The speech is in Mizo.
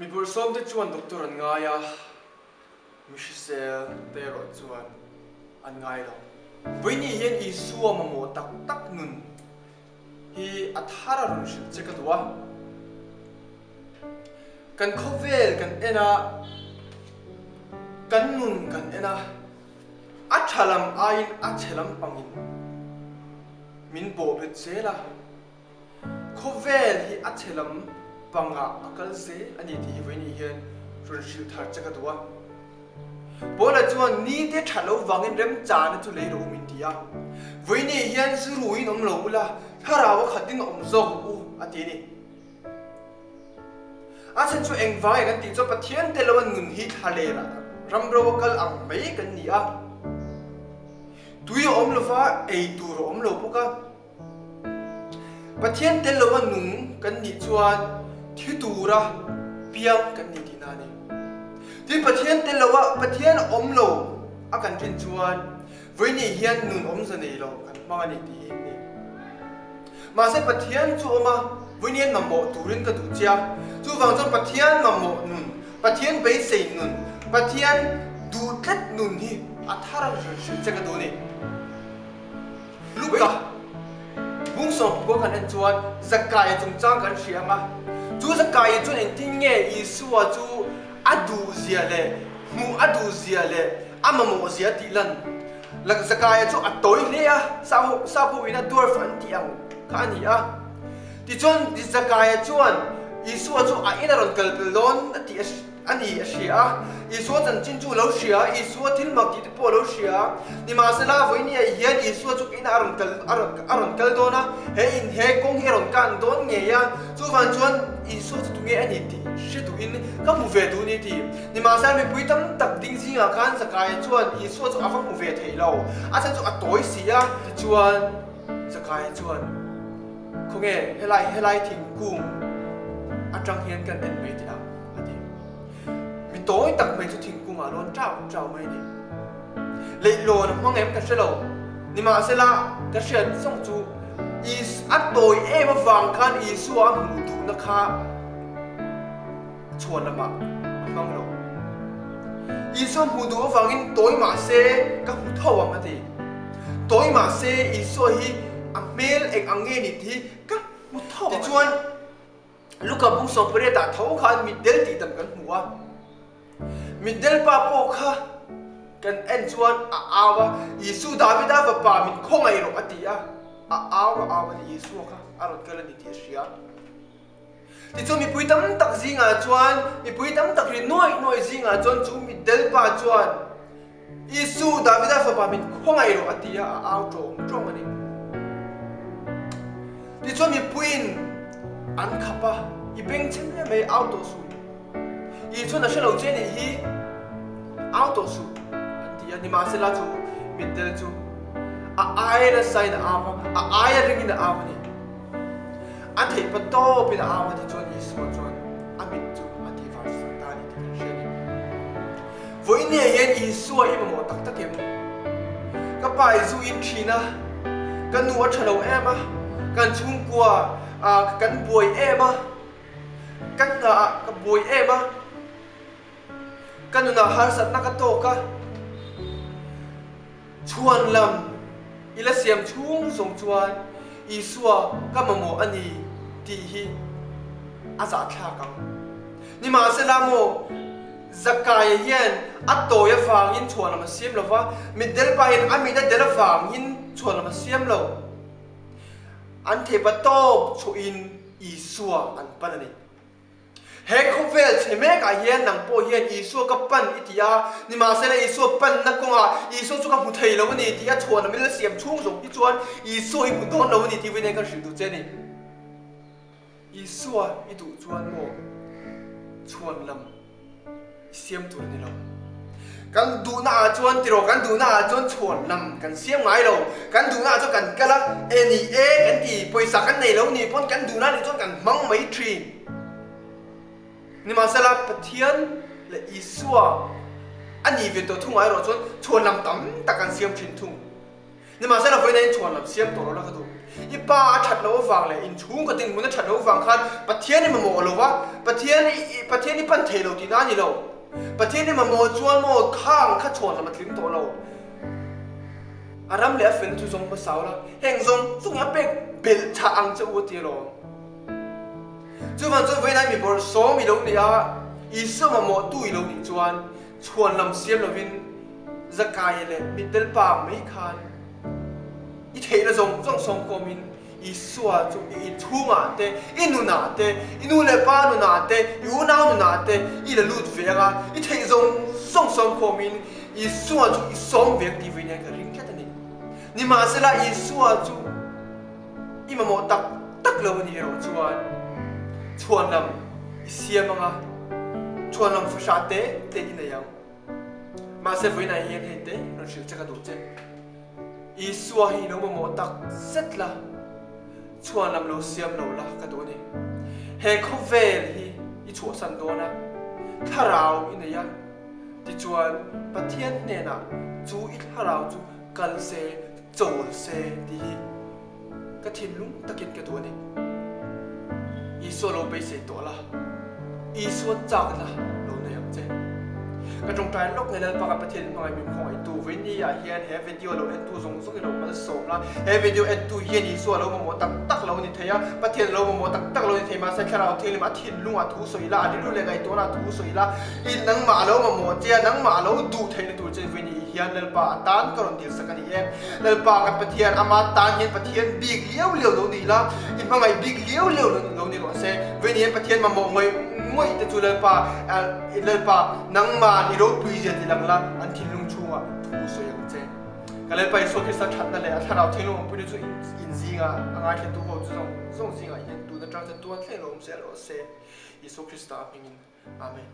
Mi bawrhsawmte chuan doctor an ngai a, mi hrisel te erawh chuan an ngai lo. Vawiini hian Isua mamawh tak tak nun hi a thar a rawn hrilh che ka duh a. Kan khawvel kan en a, kan nun kan en a, a tha lam aiin a chhe lampangin min bawhbet zel a. Khawvel hi a chhe lam pangah a kal zel a ni tih hi vawiin hian rawn hrilh thar che ka duh a. Paula chuan nite tha lo vangin remchana chu lei rawh u min ti a. Vawiin hian zu ruin awm lo ula, thlarau a khatin awm zawk rawh u a ti a ni. A chhan chu engvang e kan tih chuan Pathian te loa nun hi thla ler ram ro a kal ang mai kan ni a. Tui a awm lova, ei tur a awm lo bawk a. Pathian tel lova nung kan nih chuan thi tura piang kan ni tihna a ni. Tin, Pathian tel lova Pathian awm lo a kan rin chuan vawinih hian nun awmza nei lo kan hmang a ni tih hi a ni. Mahse Pathian chu awm a, vawinih hian mamawh turin ka duh che a. Chuvang chuan Pathian mamawh nun, Pathian beisei nun, Pathian duh tlat nun hi a thar a hrilh che ka duh a ni. Luka, Bung sawmpakua kan en chuan Zakaia chungchang kan hria ang a. Chu Zakaia chuan engtin nge Isua chu a duhzia leh hmuh a duhzia leh a mamawhzia tih lan? Zakaia chu a tawi hle a, Sapho ina dwarf an tih ang kha a ni a. Tichuan Zakaia chuan Isua chu a ina rawn kal pel dawn a tih a A ni, a hria a. Isua chanchin chu a lo hria a, Isua thil mak tih te pawh a lo hria a. Nimahsela, vawinia hian Isua chu inah a rawn kal, a rawn, a rawn kal dawn a, he in, he kawng hi a rawn kan dawn ngei a. Chuvang chuan Isua chu tunge a ni tih hre duhin ka hmu ve duh ni ti. Nimahsela, mipui tam tak ding zingah khan Zakaia chuan Isua chu a va hmu ve thei lo. A chhan chu a tawi si a. Tichuan, Zakaia chuan, Khawnge, helai, helai thingkung atang hian kan en mai teh ang. A ti. Mi tawi tak mai chu thingkung ah lawn chau chau mai a ni. Leihlawn a hmang em ka hre lo. Nimahsela, ka hriat zawng chu Is a tawi em avang khan Isua a hmuh duhna kha chhuan lamah a hmang lo. Isua hmuh duh avangin tawi mahse ka hmu tho ang a ti. Tawi mahse Isua hi a hmel eng ang nge ni tih hi ka hmu tho ang a ti. Tichuan, Luka bung 18 ah tho khan mitdel tih dam kan hmu a. Mitdel pa pawh kha kan en chuan a au a, Isu Davida fapa min khawngaih rawh a ti a, a au a au a ni, Isua kha a rawn kal a ni tih a hria. Tichuan mipui tam tak zingah chuan, mipui tam tak ri nuaih nuaih zingah chuan chu mitdel pa chuan, Isu, Davida fapa min khawngaih rawh a ti a, a au tawng tawng a ni. Tichuan mipuiin an khap a, I beng chhe mai mai, au tawh suh. Isuan a hre lo che nih hi, au tawh suh an ti a. Nimahsela chu mitdel chu a aia nasain a au a, a aia ringin a au a ni. A theih pa tawpin a au a tichuan Isua chuan a mit chu a tihvar sak ta a ni tih kan hria a ni. Vawinia hian Isua i mamawh tak tak em? Ka pa i zu in thin a, ka nu a tha lo em a, kan chhungkua ah kan buai em a, ka hna ah ka buai em a, ka nunah harsatna ka tawk a, chhuan lam i la siam chhung zawng chuan Isua ka mamawh a ni tih hi a zahthlak ang. Nimahsela maw, Zakaia hian a tawi avangin chhuanlam a siam lo va, mitdel pa hian a mit a del avangin chhuanlam a siam lo. An theipa tawp chhuahin Isua an pan a ni. He khawvel chhe mekah hian nang pawh hian Isua ka pan i ti a, nimahsela Isua panna kawngah Isua chu ka hmu thei lo a ni tih a chhuanlam in la siam chhung zawng hi chuan Isua i hmu dawn lo a ni tih vawiin kan hrilh duh che a ni. Isua i duh chuan maw chhuan lam i siam tur a ni lo. Kan duhna ah chuan tiraw kan duhna ah chuan chhuan lam kan siam ngai lo. Kan duhna ah chuan kan kal a, e ni e kan ti, pawisa kan nei lo ni pawn kan duhna nih chuan kan hmang mai thin. Nimahsela Pathian leh Isua a ni ve tawh thung ah erawh chuan chhuan lam tam tak kan siam thin thung. Nimahsela vawiin a inchhuan lam siam tawh lo la ka duh. I pa a that loh avang leh inchhungkaw dinhmun a that loh avang khan Pathian i mamawh lo va, Pathian i Pathian i pan thei lo tihna a ni lo. Pathian i mamawh chuan maw khang kha chhuan lam a tling tawh lo. A ram leh a felna chu zawng hmasa ula, heng zawng zawng hi a pek belh chah ang che u a ti alawm. Chuvang chuan vawiinah mi bawrhsawm i lo nih a, Isua mamawhtu i lo nih chuan chhuan lam siam lovin Zakaia leh mitdel pa mai khan i theihna zawng zawng sawmkhawmin Isua chu i inchhungah te, i nunah te, i nu leh pa nunah te, i unau nunah te i la lut ve ang a, i theih zawng zawng sawmkhawmin Isua chu i sawm ve ang tih vawiin hian ka ring tlat a ni. Nimahsela Isua chu i mamawh tak tak lo a nih erawh chuan chhuanlam i siam ang a, chhuanlam fahrah te te i nei ang. Mahse vawiinah hian hei te rawn hrilh che ka duh che. Isua hi lo mamawh tak zet la, chhuanlam lo siam lo la ka duh a ni. He khawvel hi i chhuahsan dawn a, thlarau i nei a, tichuan Pathian hnenah chu i thlarau chu kal se, chawl se tih hi ka thinlung takin ka duh a ni. Isua lo beisei tawh la, Isua chakna lo nei ang che. Ka tawngtai lawk nei Lalpa ka Pathian in hmangaih min khawngaihtu vawiini ah hian he video lo entu zawng zawng i lo malsawm la. He video entu hian Isua lo mamawh tak tak lo ni thei a, Pathian lo mamawh tak tak lo ni thei mahse Thlarau Thianghlim a thinlung ah thu sawi la, a rilru leh ngaihtuahna ah thu sawi la, i nangmah a lo mamawh che a, nangmah a lo duh theihna tur che vawiini hian Lalpa a tan ka rawn dilsak a ni e. Lalpa kan Pathian, ama tan hian Pathian bik liau liau lo ni la, i hmangaih bik liau liau lo ni rawh se. Vei ni hian Pathian mamawh ngawih ngawih te chu Lalpa, Lalpa, nangman i ropui zia ti lang la, an thinlung chhungah thu sawi ang che. Ka Lalpa Isua Krista thatna leh a thlarau thinlung awmpuina chu in zingah a ngaithlatu ho chu zawng zawng zingah hian tun atang chuan tuan thleng lo awm zel rawh se. Isua Krista hmingin. Amen.